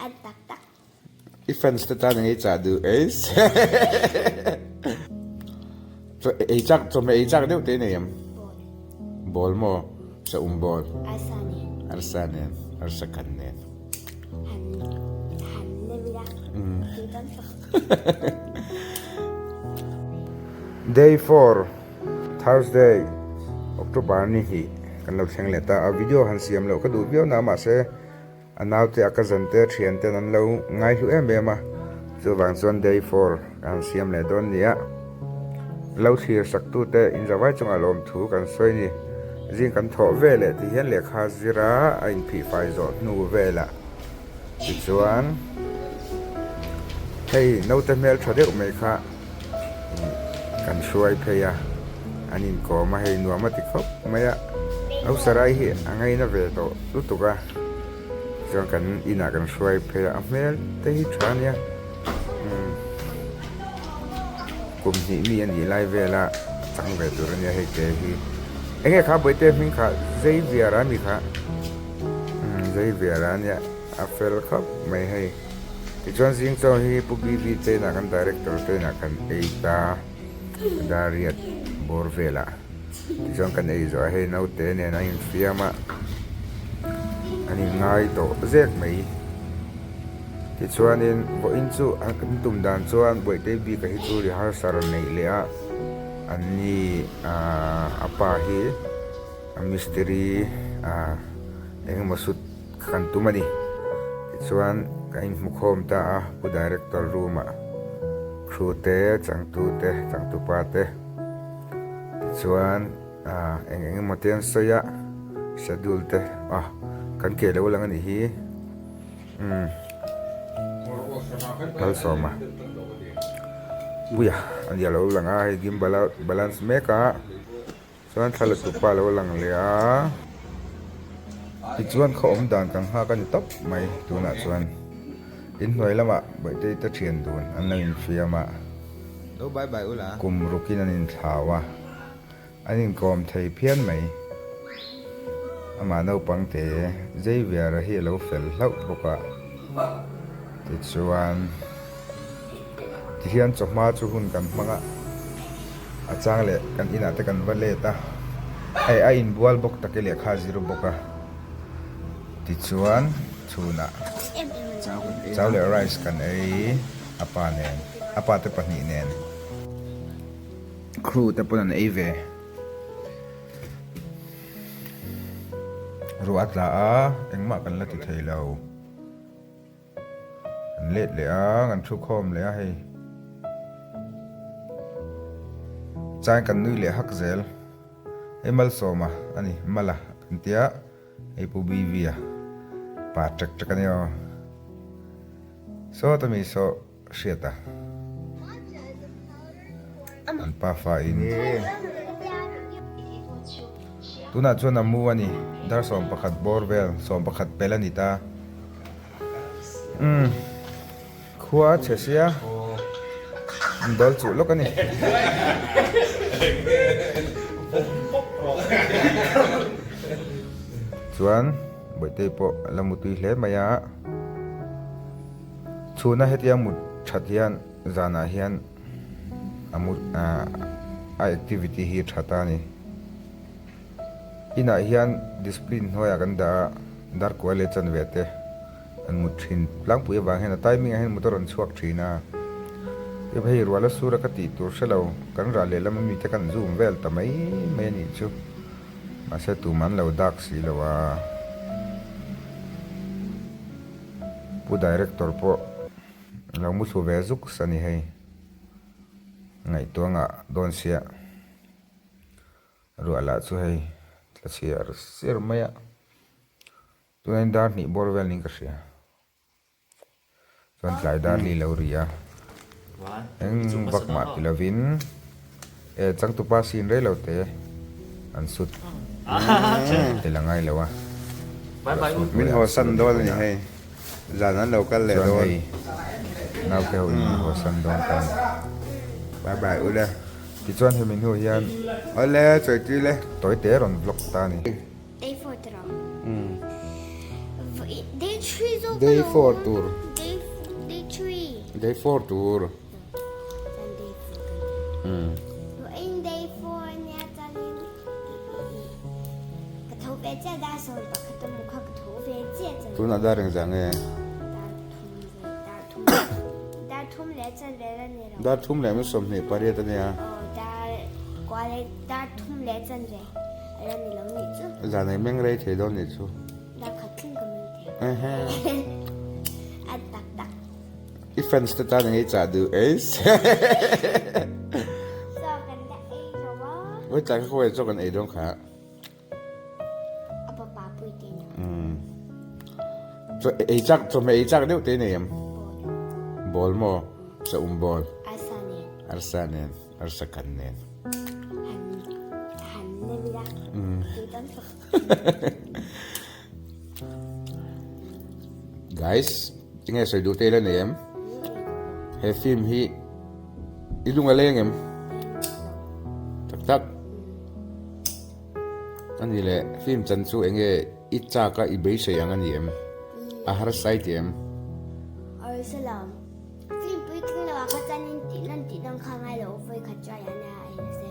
An tak tak. I fans te tan eng ei chah duh eis. Chaw ei chak chawhmeh ei chak deuh te i nei em? Bawl. Bawl maw? Sa um bawl. Arsa nen. Arsa nen, arsa kan nen. Han han nem ila tui dawn tawh. Day 4, Thursday, October ni hi kan lo thleng leh ta a, video han siam loh ka duh viau na mahse a naute a cousin te thian ten an lo ngai hlu em em a, chuvang chuan day 4 ka han siam leh dawn nia. Lo thlir sak tu te inzavai chungah lawmthu kan sawi ni. Zing kan thawh ve leh tih hian lehkha zira a inphihfai zawh hnu velah tichuan hei naute hmel tha deuh mai kha kan hruai phei a, an inkawm a hei nuam a ti khawp mai a, Nausarai hi a ngaina ve tawh lutuk a, tichuan kan inah kan hruai phei a, a hmel te hi tha a nia. Kum hnih mi a nih lai vela chang ve tur a nia hei te hi. Enge kha Bawihte hming kha Xavier a mi kha? Umm Xavier a nia a fel khawp mai hei. Tichuan zing chaw hi Pu BV te inah kan Director te inah kan ei ta Dariat bawr velah. Tichuan kan ei zawh a hei naute nen a infiam a an inngai tawh zek mai. Tichuanin vawiin chu an tum dan chuan Buaitei bika hi chu rehearsal neih leh a an ni a pa hi a mistiri eng emaw sut kan tum a ni. Tichuan ka inhmukhawm ta a Pu Director room ah crew te changtu te changtupa te tichuan eng eng emaw te an sawi a schedule te kan ke lo lang a nih hi. Umm Malsawma Puia a nia lo lang a hei gimbal a balance mek a chuan thla la tupa a lo lang leh a tichuan khaw awm dan kan nghak a ni tawp mai tunah chuan inhnuai lamah Bawihtei te thian dun an lo infiam a kum rukin an inthlau a. An inkawm thei phian mai. Amah naupang te Xavier-a hi a lo fel hlauh bawk a. Tichuan, tihian chawhma chu hun kan hmang a, a chang leh kan inah te kan va let a, hei a inbual bawk tak e lehkha a zir bawk a. Tichuan, chhunah chau leh rice kan ei a pa nen, a pa te pahnih nen. Crew te pawn an ei ve. Ruah a tla a, engmah kan la ti thei lo. Kan let leh a, kan thu khawm leh a hei. Chain kan nui leh hak zel. Hei Malsawma a ni, Mala kan tia, hei Pu BV a, pa ṭek ṭek a nia aw. Sawta mi saw. Hriat a. An pa fa in. Tunah chuan a mu a ni. Dar 11 bawr vel, 11 pel a ni ta. Umm. Khua a chhe sia. An dawl chuh lawk a ni. Chuan Bawihtei pawh a la mutui hle mai a. Chhuna hetia mut that hian zanah hian a mut a activity hi tha ta a ni. Inah hian discipline hnuaiah kan dah a, darkuai leh chanve te an mut thin tlangpui avang hian a timing ah hian mut a rawn chhuak thin a. Hei hei ruala sura ka tih tur hre lo kan rah lehlam ami te kan zoom vel ta mai mai a nih chu. Mahse tum an lo dak si lo a. Pu Director pawh lo mu thlu ve zuk sa ni hei. Ngaihtuah ngah dawn sia. Ruah lah chu hei tla chhiar siar mai a. Tunah dar hnih bawr vel niin ka hria. Chuan tlai dar li lo ri a. Eng vak mah ti lovin e changtupa sin rei lo te an sut tel a ngai lo a. Min haw san dawn a ni hei. Zan an lo kal leh dawn. Chuan hei naute ho in min haw san dawn ta a ni. Bye bye ule. Tichuan hemi hnu hian Awle chawi tui le. Tawi te rawn vlog ta a ni. Day 4 tawh. Day 3. Day 4 tur. Day 3. Day 4 tur. Tunah dar engzah nge? Dar thum leh min 28 a nia. Zan ei meng rei thei dawn nih chu. I fans te tan eng ei chah duh eis. Oi tlai kha khawi chaw kan ei dawn kha. Chaw ei chak chawhmeh ei chak deuh te nei em? Ball maw? Saum ball. Arsa nen. Arsa nen, arsa kan nen. Han han nem ila. Guys, tinge sawi duh te ila nei em? He film hi i lung a leng em? Tak tak. Ani le film chan chu enge i chak a i beisei ang a ni em? A harsa i ti em? Harsa lo. Film puitling lo ah kha chuan in tih lan tih dang kha ngai lo vawi khat try a nia a inse.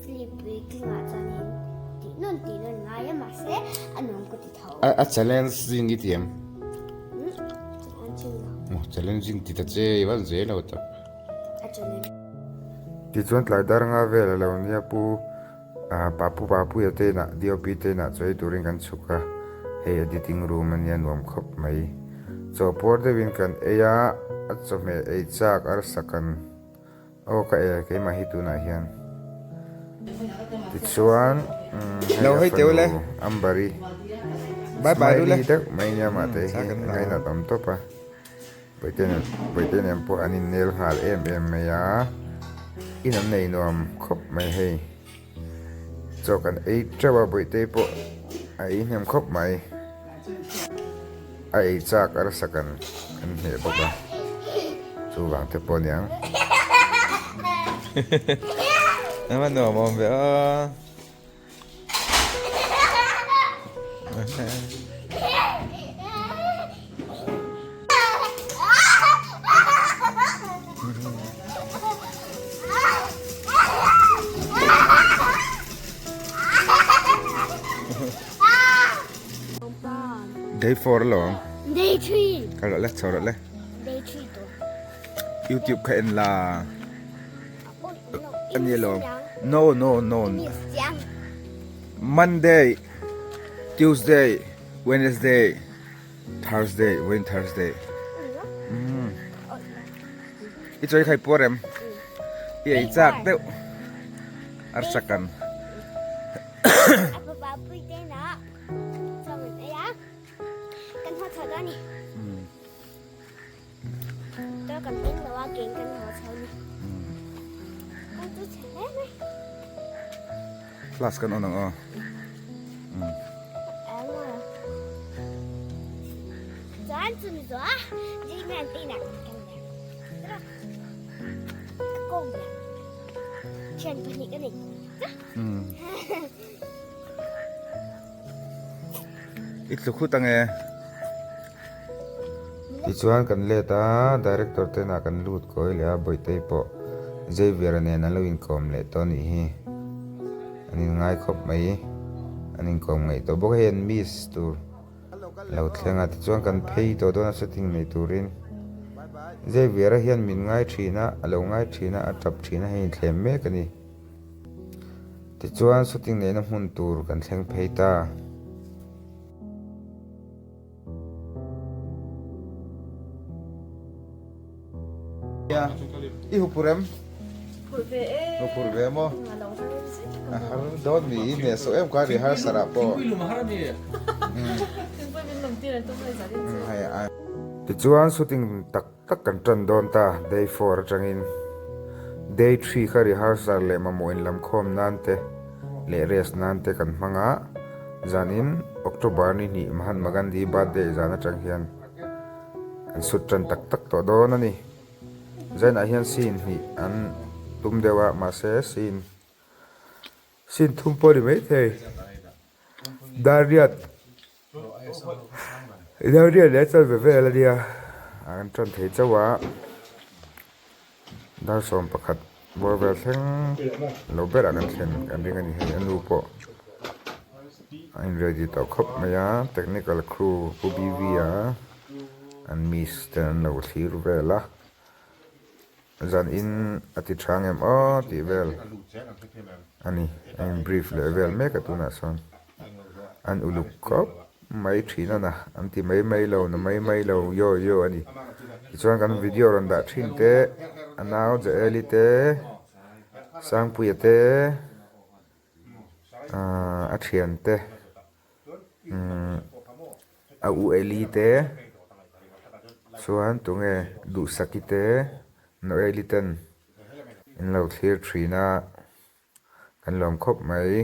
Film puitling ah chuan in tih nawn tih nawn ngai a mahse a nuam ka ti tho. A challenging i ti em? Challenging lo. Oh challenging ti ta che i van zel lo tak. A challenge. Tichuan tlai dar nga vel a lo nia pu Papu Papuia te inah DOP te inah chaw ei turin kan chhuk a, hei editing room a nia nuam khawp mai. Chaw puar deuhin kan ei a, a chawhmeh ei chak arsa kan aw ka e keimah hi tunah hian. Tichuan hei a fanu Ambari smiley deuh mai nia mahte hi a ngainat awm tawp a. Bawihte nen pawh an innel nghal em em mai a, in an nei nuam khawp mai hei. Chaw kan ei teuh a, Bawihte pawh a ei hnem khawp mai. A ei chak arsa kan kan hneh bawk a, chuvang te pawh a niang. Ema nuam awm ve aw. Day 4 alawm. Day 3. Kal rawh le, chho rawh le. Day 3 tawh. YouTube kha en la. A ni alawm. No, no, no. Monday, Tuesday, Wednesday, Thursday, when Thursday. Mm. I choi khai puar em? I ei chak deuh. Arsakan. Kan hming lo a keng kan haw chho ni. Kan chu chhe hle mai. Class kan on ang aw. Chuan chumi zawh a Jimmy an te inah kan kal leh. Ka kawm leh. Thian pahnih ka nei. I tlu khut ange. Tichuan kan let a, director te inah kan lut kawi leh a, Bawihtei pawh Xavier-a nen an lo inkawm leh tawh a nih hi. An inngai khawp mai, an inkawm ngaih tawh bawk. Hei an miss tur lo thleng a, tichuan kan phei tawh dawn a shooting nei turin. Xavier-a hian min ngai thin a, a lo ngai thin a, a tap thin a, hei inthlem mek a ni. Tichuan shooting neihna hmun tur kan thleng phei ta. I huphur em? Huphur ve maw? A har dawn mi i hmeh sawh em kha rehearsal ah pawh. Tichuan shooting tak tak kan tan dawn ta day 4 atangin day 3 kha rehearsal leh mamawh inlamkhawm nan te leh rest nan te kan hmang a, zanin October ni hnih Mahatma Gandhi birthday zan atang hian an sut tan tak tak tawh dawn a ni. Zainah hian scene hnih an tum deuh a mahse scene scene thum pawh a ni maithei. Dariat. Inariat leh chanve vel a nia a kan tan thei chauh a dar 11 bawr vel thleng lo berah kan thlen kan ring a ni hei a nu pawh a in ready tawh khawp mai a technical crew pu B_V a an miss te an lo thlir vel a zan in a ti tha ngem aw tih vel a ni a in brief leh vel mek a tunah sawn an uluk khawp mai thin a na an ti mai mai lo na mai mai lo yo yo a ni tichuan kan video rawn dah thin te a nau Jaeli te Sangpuia te ahh a thian te umm a u Eli te chuan tunge Duhsaki te Noeli ten an lo thlir thin a kan lawm khawp mai.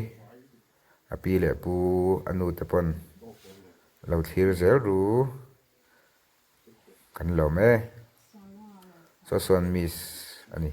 A pi leh pu a nu te pawn lo thlir zel ru kan lawm e saw sawn miss a ni.